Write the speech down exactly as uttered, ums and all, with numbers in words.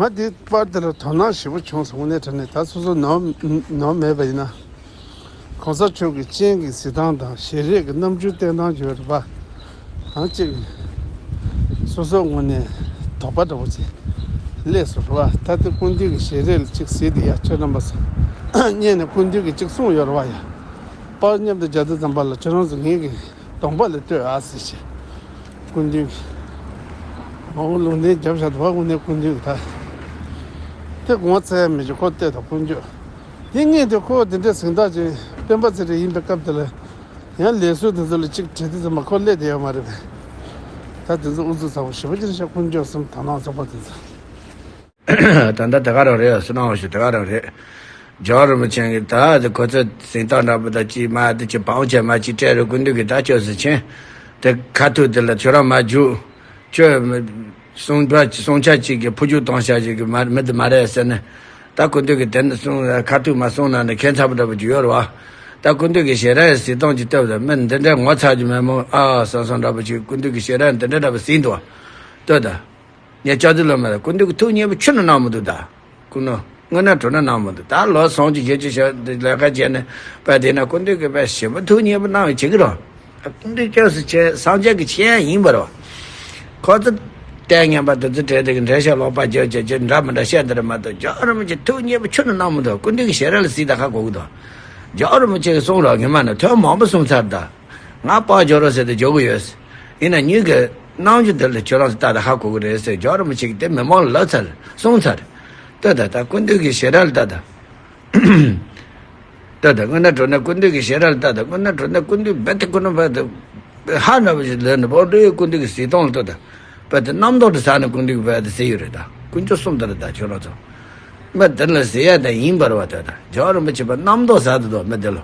ང་འདི་པར་འདི་ལ་དོ་སྣང་ཞེ་པོ་བྱུང་སོང་། དངོས་གནས་དྲང་གནས་ད་སོ་སོ་ནོར་ནོར་མེད་པ་ཡིན་ན། གོང་ས་མཆོག་གི་སྤྱན་གྱི་གཟིགས་སྟངས་དང་ཞལ་རས་ཀྱི་རྣམ་འགྱུར་བསྟན་སྟངས་ཡོད་རེད་པ། གང་ཅིག་སོ་སོ་ངོས་ནས་དོགས་པ་འདྲ་པོ་ཅིག་སླེབས་སོང་རེད་པ། ད་ལྟ་སྐུ་མདུན་གྱི་ཞལ་རས་ལ་ཅིག་གཟིགས་དེ་ཡ་ཁྱོད་རྣམ་པ་ཚོ་སྔོན་ནས་སྐུ་མདུན་གྱིས་ཅིག་གསུངས་ཡོད་རེད་པ་ཡ། པར་མཉམ་དུ་རྒྱག་དུས་ཙམ་པ་ལ་ཁྱོད་རང་ཚོ་ངེད་ཀྱི་གདོང་པ་ལ་ལྟོས་ཨ་ཟེར་བྱས། སྐུ་མདུན་གྱིས་མ་འོངས་ལུང་བསྟན་རྒྱབ་བཞག་འདུག་པ། དངོས་གནས་སྐུ་མདུན་གྱིས་ད་དེ་ངོ་ཚ་ཡ་མི་བྱེད་ཁོ་བལྟས་དང་ཀུན་སྤྱོད། དེ་སྔོན་དུ་ཁོ་དེ་འདྲའི་གཟེངས་རྟགས་ཅན་སྤེན་པ་ཚེ་རིང་ཡིན་པའི་སྐབས་དེ་ལ་ཡང་ལས་ཟུར་དེ་ཚོ་ལ་གཅིག་དྲི་དུས་ཙམ་པ་ཁོ་སླེབས་བསྡད་ཡོད་མ་རེད་པས། ད་དེ་ཚོ་ཨུ་ཚུགས་ཚ་པོ་ཞེ་པོ་ཅིག་རེད་ཤག་ཀུན་སྤྱོད་གསུམ་དག་སྣང་ཚོགས་པ་དེ་ཚོ། ད་ལྟ་དེ་ག་རང་རེད། སུ་ནང་བ་ཞིག་དེ་ག་རང་རེད། རྒྱལ་བ་རིན་པོ་ཆེ་གིས་ད་དེ་ཁོ་ཚོ་གཟེངས་རྟགས་འདྲ་པོ་ད་ཅིག་མ་དེ་ཅིག་བང་ཆེ་མ་ཅིག་སྤྲད་རེད། སྐུ་མདུན་གྱིས་ད་ཁྱོད་སུ་ཆེན་དེ་ཁ་ཐུག་དེ་ལ་ཁྱོད་རང་མ་རྒྱུགས། ཁྱོད་སྲུང་བ་སྲུང་ཆ་གཅིག་གི་ཕུ་རྒྱུག་གཏོང་བྱ་ཞིག་གི་མ་མི་དེ་མ་རེད་ཟེར་ནས། ད་སྐུ་མདུན་གྱིས་དེ་འདྲ་གསུངས། ཁ་ཐུག་མ་གསུངས་ན་ནི་ཁྱད་མཚར་པོ་འདྲ་པོ་ཅིག་ཡོད་རེད་པ། ད་སྐུ་མདུན་གྱིས་ཞལ་རས་གཟིགས་སྟངས་ཅིག་བལྟས་པ་དང་མི་འདི་འདྲ་ངོ་ཚ་རྒྱུ་མེད་མོ་ཨ་བསམ་བསམ་འདྲ་པོ་ཅིག་སྐུ་མདུན་གྱིས་ཞལ་རས་འདི་འདྲ་འདྲ་པོ་གཟིགས་འདུག་པ། ལྟོས་དང་། ངས་ལྕགས་རི་ལ་མེད་ལ་སྐུ་མདུན་གྱི་ཐུགས་མཉེས་པོ་ཁྱོན་ནས་གནང་མི་འདུག་ད་སྐུ་ནོ་དངོས་གནས་དྲང་གནས་གནང་མི་འདུག་ད་ལོ་སོང་ཅི་བཞི་ཅི་ཞག་འདི་ལས་ཀ་བྱས་ནས་པ་དེ་ན་སྐུ་མདུན་གྱི་པ་ཞེ་པོ་ཐུགས་མཉེས་པོ་གནང་བའི་བྱེད་ཀྱི་རོ། སྐུ་མདུན་སྐྱབས་སུ་མཆི། སངས་རྒྱས་ཀྱི་ཆོས་ཡིན་པ་རོ། ཁོ་ཚོ་ལྟས་ངན་པ་དེ་ཚོ་བྲལ་དེ་གི་འགྲེལ་བཤད་ལོག་པ་བརྗོད་བྱེད་ཀྱི་འདྲ་མི་འདྲ་བཤད་འདི་རེད་མ་གཏོགས། རྒྱལ་བ་རིན་པོ་ཆེ་ཐུགས་མཉེས་པོ་ཁྱོན་ནས་གནང་མི་འདུག་སྐུ་མདུན་གྱི་ཞལ་རས་ལ་གཟིགས་ད་ཧ་གོ་གི་འདུག་རྒྱལ་བ་རིན་པོ་ཆེ་གིས་གསུངས་རོགས་ངས་མ་ནི་ཐོན་མང་པོ་གསུངས་ཚར་ད། ང་པར་འབྱོར་རོགས་ཟེར་ཏེ་འབྱོར་གི་ཡོད། ཡིན་ན་ཉིད་ཀྱི་རྣམ་འགྱུར་འདི་ལ་ཁྱོད་རང་ཚོ་ལྟ་ད་ཧ་གོ་གི་རེད་ཟེར། རྒྱལ་བ་རིན་པོ་ཆེ་གིས་དེ་མི་མང་ལ་ལབ་ཚར་གསུངས་ཚར། ལྟོས་ད་ད་སྐུ་མདུན་གྱི་ཞལ་རས་ལ་ལྟ་ད། ལྟོས་ད་དངོས་གནས་དྲང་གནས་སྐུ་མདུན་གྱི་ཞལ་རས་ལ་ལྟ་ད། དངོས་གནས་དྲང་གནས་སྐུ་མདུན་རྦད་དེ་ཁོ་ན་རྦད་དེ་ཧ་ན་བ་ཞིག་ལས་ནི་བོ་འདྲ་ཡོད། སྐུ་མདུན་གྱི་གཟིགས་སྟངས་ལ་ལྟོས་ད། རྦད་དེ་རྣམ་རྟོག་དེ་ཟ་ནས་སྐུ་མདུན་གྱི་རྦད་དེ་གཟིགས་ཡོད་རེད་ད། དཀོན་མཆོག་གསུམ་ལྟར་ད་ཁྱོད་རང་ཚོ། མི་དེ་ལ་གཟིགས་ཡ་ད་ཡིན་པར་བ་ལྟོས་ད། རྒྱལ་བ་རིན་པོ་ཆེ་པ་རྣམ་རྟོག་ཟ་དུ་དོ་མི་དེ་ལོ།